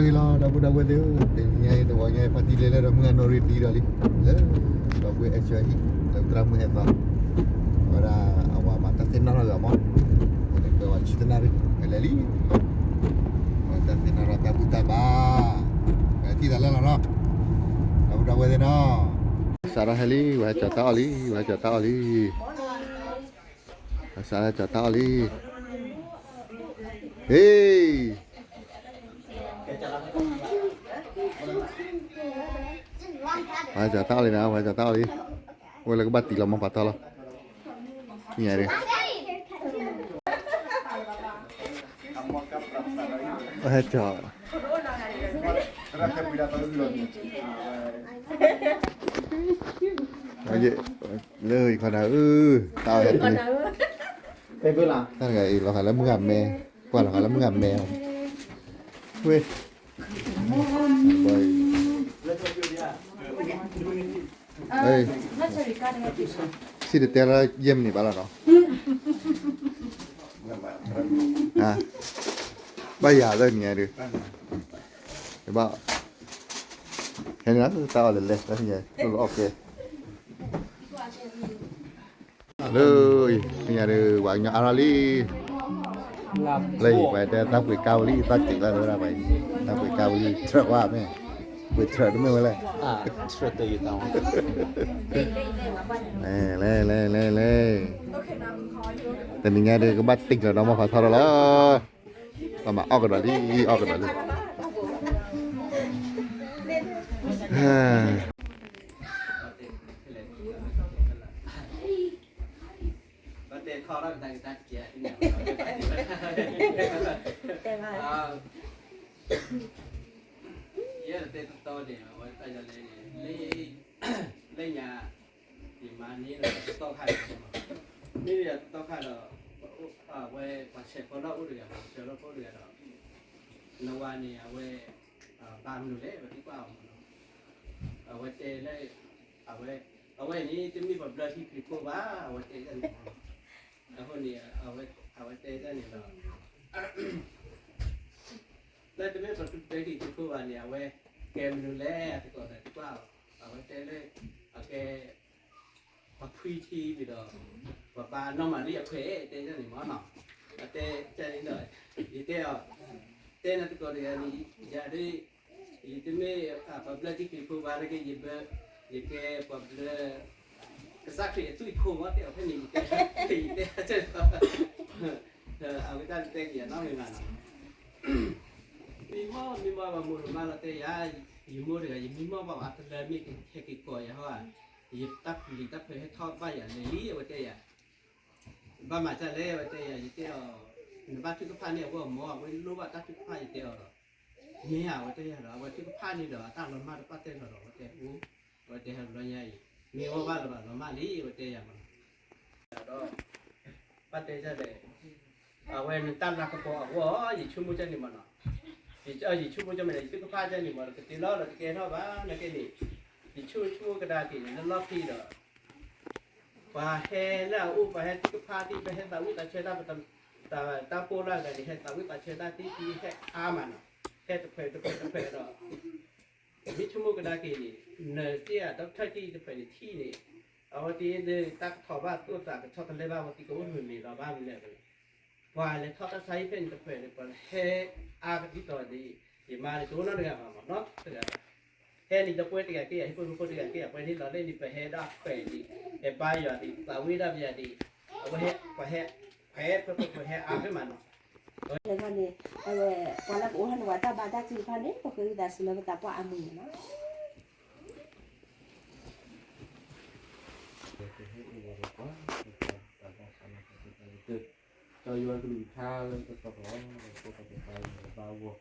လီၤ ဒီပုၢ်ဒီဝဲၢ်သ့ၣ်ဧၢ, တနံၤညါအံၤ တဝီညါအံၤ ဖါတံၢ်လဲၤလၢဒီးမုၢ်ဂၤနီၣ်ရံၣ်တံၢ်ဒီးလံ, လၢ ဒီပုၢ်ဝဲၢ်အဲၣ်ဆၢဟံၣ် လၢသရၣ်မုၣ်ဟဲသီ, ဝဲဒၣ် အဝဲမၤတၢ်သ့ၣ်နီၣ်ထီၣ်ဂ့ၤအီၤမး, အဃိန့ၣ် ကွဲးဝဲဆံတနၣ်ရံၣ် ကလဲၤလံ, ဝဲတၢ်သ့ၣ်နီၣ်ထီၣ်တၢ်ဘူၣ်တၢ်ဘါ, ဝဲထံၣ်သးလၢလီၤနီၤ, ဒီပုၢ်ဒီဝဲၢ်သ့ၣ်နီၤ, စးထီၣ်ဟဲလံ ဝဲဟဲကၠီၤတၢ်အီၣ်လံ ဝဲဟဲကၠီၤတၢ်အီၣ်လံ စးထီၣ်ကၠီၤတၢ်အီၣ်လံ, ဟ့ၣ် ဝဲကၠီၤတၢ်အီၣ်လံနီၤ ဝဲကၠီၤတၢ်အီၣ်လံ, အိၣ်လၢကဘၣ်တံၢ်လီၤမီၢ်ပာ်ထီၣ်လီၤ, မ့ၢ်ဧါဒုး, ဟဲကၠီၤ လၢယခီနၤဧၢ, တၢ်အီၣ်ဟဲတုၤ, တၢ်တဂၤအံၤလီၤဃာ်လၢမုၢ်ဂၤမဲ, ကွၢ်လီၤဃာ်လၢမုၢ်ဂၤမဲ, ဝ့ၢ် စံၣ်တဲၤတဲလၢယဲၢ်မံးနံးဘၣ်လီၤနီၤ, ဘၣ်ယၤလၢနံၤညါဒုး, ဘၣ်, ဟဲန့ၣ်လီၤ တၢ်အီၣ်လဲၤလဲၤ တၢ်ဟံၣ်ညါ လီၤလီၤအီၣ်ကဲ လၢ ညါဒီး ပှၤကညီအါထီၣ်လံ, လၢအံၤ ပှၤတဲတၢ်ပှ့ၤကါဝဲလံ တၢ်စံးလၢဝဲဒၣ်ပှၤအံၤ, တၢ်ပှ့ၤကါဝဲလံ ထြၢးဝဲမ့ၢ်, ပှ့ၤထြၢးတမ့ၢ်ဝဲလဲၣ်, လဲၤလဲၤလဲၤလဲၤလဲၤ, တနံၤညါဒီး ကဘၣ်တံၢ်လီၤဒီးမီၢ်ဖးထီထီၣ်လီၤ, ကဘၣ်အီၣ်ကဒီးလံ အီၣ်ကဒီးလံ. ယဲၢ်တဲတတီန့ၣ် အဝဲတၢ်ယီၤလဲၣ်န့ၣ် လၢညါ ယမၤန့ၢ်ဒီးတတီခါန့ၣ်, န့ၢ်ဒီးတတီခါဒီး အဝဲပှၤဆဲးဖိလီၢ်အိၣ်တဂၤ ပှၤဆဲးလီၢ်ဖိတဂၤဒီး နဝၤန့ၣ် အဝဲ ဘၣ်မနုၤလဲၣ် ပှၤသံကွၢ်အီၤမးနီၤ, အဝဲတဲလၢ အဝဲ အဝဲန့ၣ် တမ့ၢ်ပှၤဘျၢထံခရံာ်ဖိဘၣ် အဝဲတဲန့ၣ်မး, အဃိန့ၣ် အဝဲတဲန့ၣ်ဒီး လၢတမ့ၢ်ပှၤဘျၢထံခရံာ်ဖိဘၣ်န့ၣ် အဝဲကဲမနုၤလဲၣ် အသကိးသံကွၢ်အီၤ, အဝဲတဲလၢ အကဲ ပှၤဖှံထံဝံၤဒီး ပှၤဘါနီၢ်မၤလံအခွဲး တဲန့ၣ်မးနီၤ, အတဲန့ၣ်ဒီး ယတဲအီၤ, တဲနၤသကိးတဂၤန့ၣ် ယၤဒ် ယတမ့ၢ်ပှၤဘျၢထံခရံာ်ဖိဘၣ်နာ်က့ ယဘၢ ယကဲပှၤဘျၢ ကစၢ်ခရံာ်အသွံၣ်ဖိမး တဲအီၤဖဲန့ၣ် ယတဲ ယတဲ အဝဲတၢ်တဲက့ၤယၤနီတမံၤဘၣ်နီၤ, မံမီၢ်မံမီၢ်ပှၤမိၢ်တမါလီၤတဲယၤ, ယမိၢ်တဂၤ ယမံမီၢ်ဘၣ်အတလၢမ့ၢ်ဟဲက့ၤကိးယၤဟီဧါ, ယတၢ်ပျံၤတၢ်ဖုးဟဲထီၣ်ဘၣ်ယၤလဲၤလံ အဝဲတဲယၤ, ဘၣ်မၤစၢ်လဲၣ် အဝဲတဲယၤ, ယတဲအီၤ, နဘၣ်ထုကဖၣ်န့ၢ်အဝဲအီၤမး အဝဲလိၣ်ဘၣ်တၢ်ထုကဖၣ် ယတဲအီၤဒီး, မ့ၢ်ဧါ အဝဲတဲယၤဒီး အဝဲထုကဖၣ်န့ၣ်ဒီး အတၢ်လီၤမၢ်တပာ်တဲလီၤဒီး အဝဲတဲအိၣ်, အဝဲတဲဟဲလီၤညါအံၤ မ့ၢ်အီၣ်ဘၣ်လၢၤဘၣ်လီၤမၢ်လံ အဝဲတဲယၤမးနီၤ, ဒီး ဘၣ်တဲဒ်လဲၣ်, အဝဲနတၢ်လၤကပီၤအဂီၢ် ယဆိကမိၣ်ကၢ်န့ၣ်မးနီၤ, ယဆိကမိၣ်ကၢ်မ့ၢ်န့ၣ် ယထုကဖၣ်ကၢ်န့ၣ်မး ကတ့လီၤဒီးတကဲထီၣ်ဘၣ်နာ်က့န့ၣ်, ယဆိကမိၣ်ကဒါက့ၤန့ၣ် လၢလီၢ်ခံဒီး ပှၤဟဲလၢအအိၣ် ပှၤဟဲထုကဖၣ်သ့ၣ် ပှၤဟဲသးဝံၣ်သးဆၢတၢ် တၢ်ပိၢ်လၢအဂၤန့ၣ် ဟဲသးဝံၣ်သးဆၢတၢ်သ့ၣ်သ့ၣ် ဟဲအါမးနီၤ, ဟဲတဖှဲးတဖှဲးတဖှဲးဒီး မ့ၢ်ဆိကမိၣ်ကဒါက့ၤန့ၣ် နသ့ၣ်အတၢ်ထၢၣ်ကံၢ်တဖှဲးန့ၣ်ထံၣ်န့ၣ်, အဝဲသ့ၣ်လၢတၢ်ကထီၣ်ဘၣ်သိၣ်သးကဆီတလဲဘၣ် အဝဲသ့ၣ်ကအိၣ်မုာ်မံၤလီၤဘၣ်မနုၤလဲၣ်, ပှၤလဲၤထီၣ်တၢ်ဆါဟံၣ်ဖဲန့ၣ်တဖှဲးန့ၣ် ပှၤဟဲအါကဒ်သိးန့ၣ်, ယမါန့ၣ်တအိၣ်နီတဂၤဘၣ်မးနီၤ, တဂၤဘၣ် ဟဲန့ၣ်ဒီးပဝဲတဂၤက့ၤယၤ ဟံၣ်ဖိဃီဖိတဂၤက့ၤယၤ ပှၤန့ၣ်လီၤလၢန့ၣ် ပဟဲဒၣ်ခွဲးဒံး, ဟဲဘါယွၤဒံး သးဝံၣ်ဒၣ်ပယၤဒံး, အဝဲဟဲ ပှၤဟဲ ပှၤဟဲ ပှၤဟဲအါဖဲမးနီၤ, လၢန့ၣ် အဝဲ ပှၤလၢကအိၣ်ဟဲန့ၣ် ပှၤတၢ်ဘါတၢ်စုတဖၣ်န့ၣ် ပဃ့ဝံသးစူၤလၢပသးပှၢ်အါမံၤန့ၣ်လီၤ. ကဟဲအိၣ်ဒီးပှၤ ကစၢ်ယွၤကလုၢ်ကထါလၢတတီၤတီၤ ကတီၤတီၤ ဘါယွၤ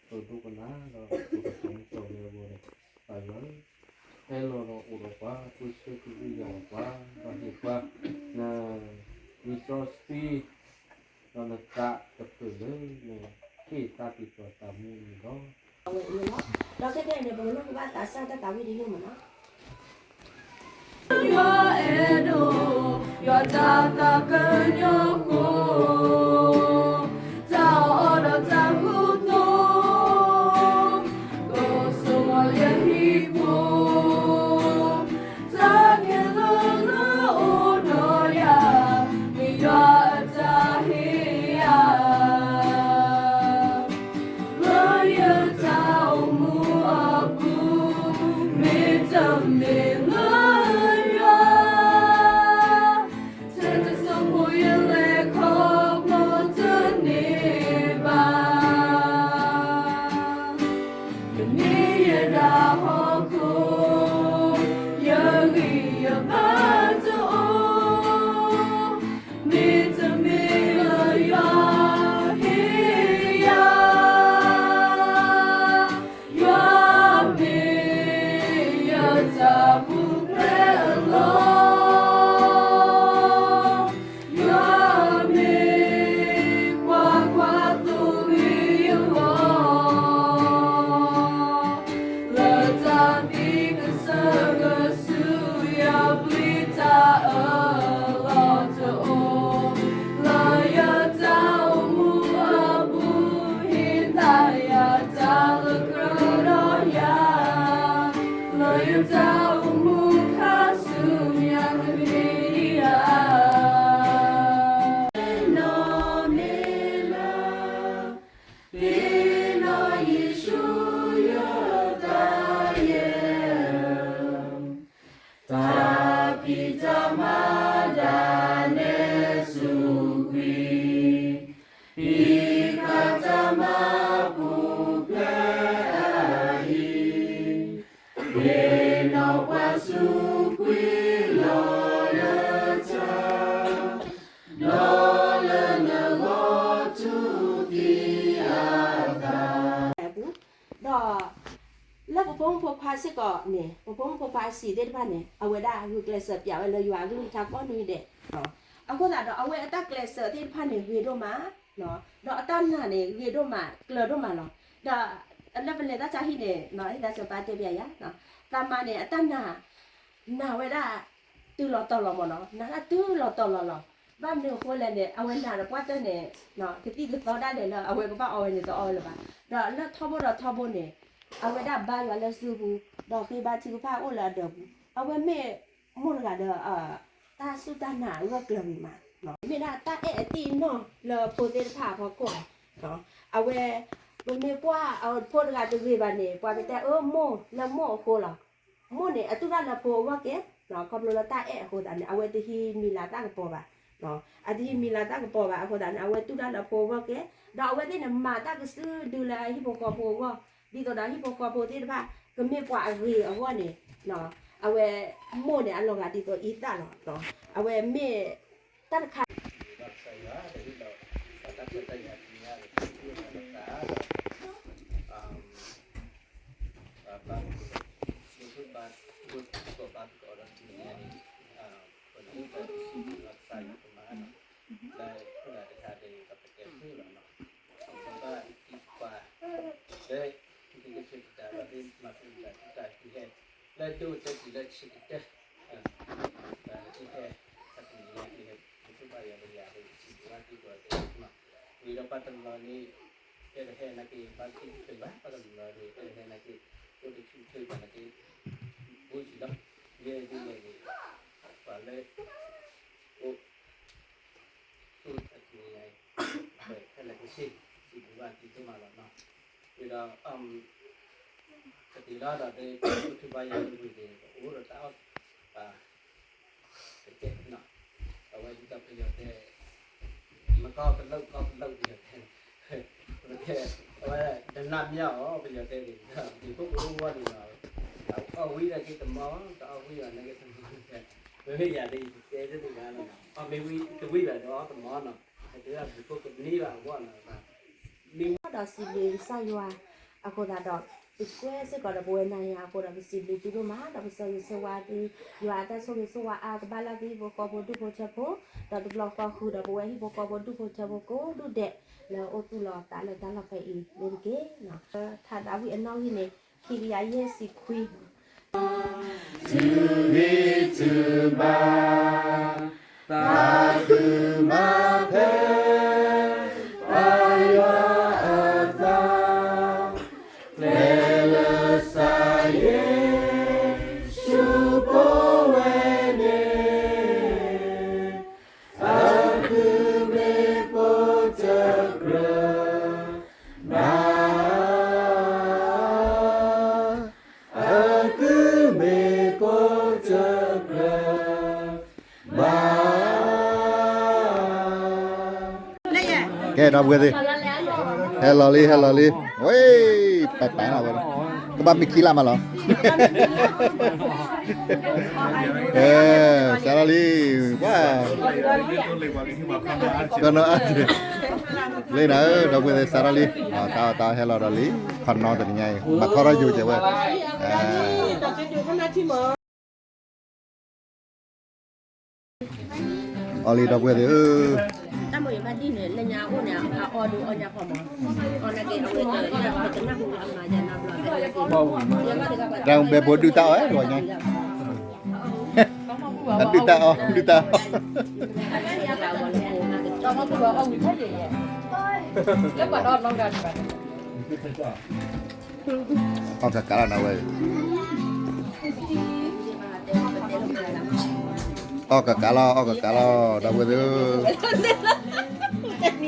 ပဒိကနၣ်ဒီး ပကစၢ်မုၢ်ကီၢ်လၢအဂီၢ်န့ၣ် ဘါယွၤဧၢ, ဟဲလီၤဒီးအိၣ်ဒီးပှၤ ပၢဆှၢကဟုကယာ်ပှၤ ဒီးဟ့ၣ်ပှၤ န လံာ်စီဆှံ ဒီးနသးတဖျၢၣ်လၢနဟ့ၣ်သးက့ၤပှၤသးမူအံၤလီၤ. အဝဲအံၤလီၤ. ဒီးခဲကနံၣ်အံၤန့ၣ် ပကလိၣ်ဘၣ်သးစၢ်တၢ်သးဝံၣ်တယုၢ်မးနီၤ. ယွၤအဲၣ်ဒိး ယွၤတၢ်သးကညီၤဃိ တၢ်အီၣ်ဒီးတၢ်ကူသိး စ့ၢ်ကီးန့ၣ် ပဖိမုၣ်ဖိခွါအစံးသ့ၣ်တဖၣ်န့ၣ် အဝဲဒၣ်ဂုာ်ကျဲးစၢးပျးဝဲလၢယွၤအကလုၢ်ကထါကိးနွံဒဲး, အဃိသတးဒီး အဝဲအတၢ်ကျဲးစၢးသ့ၣ်တဖၣ်န့ၣ် ဂ့ၤဒိၣ်မး, ဒီးအတၢ်နာ်န့ၣ် ဂ့ၤဒိၣ်မး ကျၢၤဒိၣ်မးလီၤ. ဒီးလၢပလဲၤတၢ်ဆါဟံၣ်န့ၣ် ဟ့ၣ်သးစၢၤပၢ်တဲပျးယၤ, သးမါန့ၣ် အတၢ်နာ် နာ်ဝဲဒၣ် တုၤလီၤတီၤလီၤမးနီၤ, နာ်ဒၣ်တုၤလီၤတီၤလီၤလီၤ. ဘၣ်မနုၤအဃိလဲၣ်န့ၣ် အဝဲနာ်ဒီးပှၢ်တၢၢ်န့ၣ် ကသံၣ်ကသီဒၣ်လဲာ်လၢအဝဲကဘၣ်အီဝဲန့ၣ် တအီဝဲလၢၤဘၣ်. ဒီးလၢထီဘိဒီးထီဘိန့ၣ် အဝဲဒၣ်ဘါယွၤလၢစုပူၤ ဒီးဃ့ဘါထုကဖၣ်အိၣ်လၢအဒၢးပူၤ, အဝဲမ့ၢ်မိၢ်တဂၤဒီး တၢ်စူၢ်တၢ်နာ်အဂၢၢ်ကျၢၤဂ့ၤမး, မ့ၢ်ဒၣ်တၢ်အဲၣ်အသ့ၣ်အနီၢ်လၢအဖိသ့ၣ်တဖၣ်အဖီခိၣ်လီၤ. အဝဲ ပမ့ၢ်ကွၢ်အဖိတဂၤတဂ့ၤဘၣ်န့ၣ် ပှၤကတဲအၢမိၢ်လၢမိၢ်အဃိလီၤ. မိၢ်န့ၣ် အတူၢ်တၢ်လၢဖိအဂီၢ်ကဲ, ခီဖျိလၢတၢ်အဲၣ်အဃိသတးန့ၣ် အဝဲတဟံးမံၤလၤတၢ်ကပီၤဘၣ်, အတဟံးမံၤလၤတၢ်ကပီၤဘၣ်အဃိသတးန့ၣ် အဝဲတူၢ်တၢ်လၢဖိအဂီၢ်ကဲ, ဒီးအဝဲသ့ၣ်န့ၣ် မၤတၢ်ကစုဒုလၢအဟံၣ်ဖိဃီဖိအဂီၢ်, ဒ်သိးဒီးဟံၣ်ဖိဃီဖိသ့ၣ်တဖၣ် ကမ့ၢ်ပှၤအဂ့ၤအဂီၢ်န့ၣ် အဝဲမိၢ်န့ၣ် အလီၤဂာ်ဒ်သိးအံသၣ်လီၤ. အဝဲမ့ၢ်တၢ်တခါ လၢဒိၣ်တဲတံၢ်လၢဆံးကတၢၢ်, ဟဲ, တနံၤညါအံၤ ပကဘၣ်ယၤဒီးယၤဒီး စံးဘျုးဘၣ်သုကိးဂၤဒဲး, ဝံၤဒီးပှၤတနီၤန့ၣ် အဲၣ်ဒိးဟဲနာ်က့ ဘၣ်တချုးဘၣ်, ပှၤတနီၤန့ၣ် အဲၣ်ဒိးဟဲနာ်က့ အိၣ်တဆူၣ်တချုးဘၣ်နာ်က့ အိၣ်ယံၤလီၤ, ယဲဒ်လဲၣ်န့ၣ် ပှၤလၢ အိၣ် သူၣ်တနံၤညါအံၤ ပဖဲလဲၣ်ကစ့ၢ် စံးဘျုးဘၣ်သုဒိၣ်မးလီၤနီၤ, ဝံၤဒီး ကသံၣ်လီၤဒီး ပထူဘါယွၤလၢဝံၤန့ၣ် ပအိၣ်ဒီးတၢ်အီၣ် တကဲးနီၤ, အဝဲဒ်သိးပယီၤတဲ မကီၢ်ပလိာ်ကီၢ်ပလိာ်ပယီၤတဲ, အဝဲ တနၢ်မၠၣ်အီၤ ပယီၤတဲန့ၣ် ဒ်ဖိကအိၣ်ဝီၢ်န့ၣ်ဒီး အီၣ်ဝံၣ်နာ်က့တမီၤ တအီၣ်ဝံၣ်ဘၣ်နာ်က့တမီၤ, မ့မ့ၢ်ယၤဒီးယတဲတသ့ဘၣ်နီၤ, အီၣ်မ့ၢ်ဝံၣ်တဝံၣ်ဘၣ်ဒီးအီၣ်တမီၤနီၤ, အတဲဒၣ်ဒ်ဖိကန့ၢ်ဘၣ်အဂီၢ်နီၤ, မ့ၢ်ဝံၣ်ဒီးစံးဘျုးကစၢ်ယွၤ, အဃိသတးဒီး ပကွဲစ့ၢ်ကီးဒီးပဝဲနၤယၤအဃိဒီး ပစံးဘျုးသုဒိၣ်မး ဒီးပဆၢဂ့ၤဆၢဝါသု, ယွၤအတၢ်ဆိၣ်ဂ့ၤဆိၣ်ဝါအါကဘၣ်လၢသုဟံၣ်ဖိဃီဖိဒူၣ်ဖိထၢဖိ, ဒီးတဘျီဃီဃုာ်ဒီးပဝဲဟံၣ်ဖိဃီဖိဒူၣ်ဖိထၢဖိကိးဒူၣ်ဒဲး လၢအအိၣ်သူၣ်လီၤအသးလၢတၢ်လီၢ်ဖဲအံၤန့ၣ်တက့ၢ်. ထါဒးဝံၣ်အနီၣ်ဂံၢ်န့ၣ် ခံကယၤယဲၢ်ဆံခွံ တုၤဂ့ၤတုၤဘၣ် သးခုမၤဖဲ ပၢ်ယွၤအသး ကျဲလၢကစၢ်ယ့ၣ်ၡူးဖိဝဲန့ၣ် အကုၢ်မ့ၢ်ပိာ်တကြၢး ဘၣ် အကုၢ်မ့ၢ်ပိာ်တကြၢး ဘၣ် ကဲ ဒီပုၢ်ဝဲၢ်သ့ၣ်, ဟဲလီၤလံ ဟဲလီၤလံ, ဝဲ ပၢ်ပၢ်လီၤဝဲ, ကဘၣ်မ့ၢ်ခံလါမးလီၤ, စးထီၣ်လံ, ဝဲ ကနီၤအါတ့ၢ်, လၢနၤဧၢ ဒီပုၢ်ဝဲၢ်သ့ၣ် စးထီၣ်လံ, တၢ်အီၣ်တၢ်အီဟဲလီၤဒီးလံ, ခီနီတနံၤညါအံၤ မၤထီထီယိာ်ကဲဝဲ အီၤလံ ဒီပုၢ်ဝဲၢ်သ့ၣ်ဧၢ, တၢ်မ့ၢ်ဘၣ်ဒ်န့ၣ် လၢညါအိၣ်န့ၣ် အအီၣ်ဒုးအီၣ်ညါခီမး, အီၣ်နာ်က့ အဝဲတနၢ်ဟူအမၤယၤနၤဘျီ တၢ်ဘဲဖိဒုၣ်တၢ်အီၣ်ဝဲညါ, အဒုၣ်တၢ်အီၣ် ဒုၣ်တၢ်အီၣ် အီၣ်ကကးလီၤနဝဲ, အီၣ်ကကးလီၤ အီၣ်ကကးလီၤ ဒီပုၢ်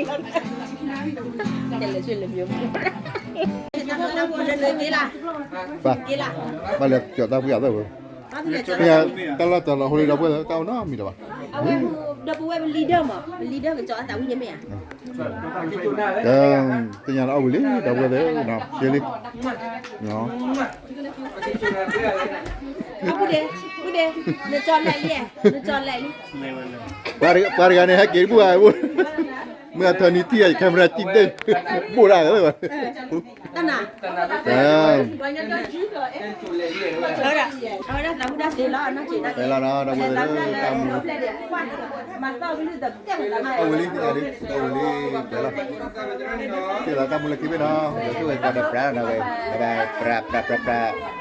ဝဲၢ်သ့ၣ်ဧၢ, ဘၣ်လဲၤကၠီၤတၢ်ဝံၣ်အသၢၣ်ဝဲ, တၢ်လီၢ်တၢ်လီၢ်ဟိလံ ဒီပုၢ်ဝဲၢ်သ့ၣ် တၢ်အိၣ်နီတမံၤလၢၤဘၣ်, အဝဲဒီပုၢ်ဝဲၢ်ပလံၤဒၢမး ပလံၤဒၢကကၠီၤအသးဝံၣ်ညါမ့ၢ်ဧါ သ့ၣ်ညါအီၣ်ဝံၤလံ ဒီပုၢ်ဝဲၢ်သ့ၣ်ဧၢ, က့ၤလံ, အပုၢ်ဒ့, ပုၢ်ဒ့, နကၠီၤလဲၣ်လံ, နကၠီၤလဲၣ်လံ, ပှၤတဂၤန့ၣ် ဟဲက့ၤတဘူၣ်ဘၣ်, မ့ၢ်အထၢနံၤထံၣ်အံၤ camera ကံၣ်ဒ့ၣ် ဘိၣ်ဒၣ်လၢဘၣ် တၢ်နၤ တဲလီၤနီၤ ဒီပုၢ်ဝဲၢ်လၢတၢ်မူ အဝဲလံ အဝဲလံ တဲလီၤ တဲလီၤတၢ်မူလၢခံဘ့ၣ်နီၤ ဒီးသူဝဲကီးဒီးပြးနီၤဝဲ ဘၣ်ဘၣ် ပြး ပြး ပြး ပြး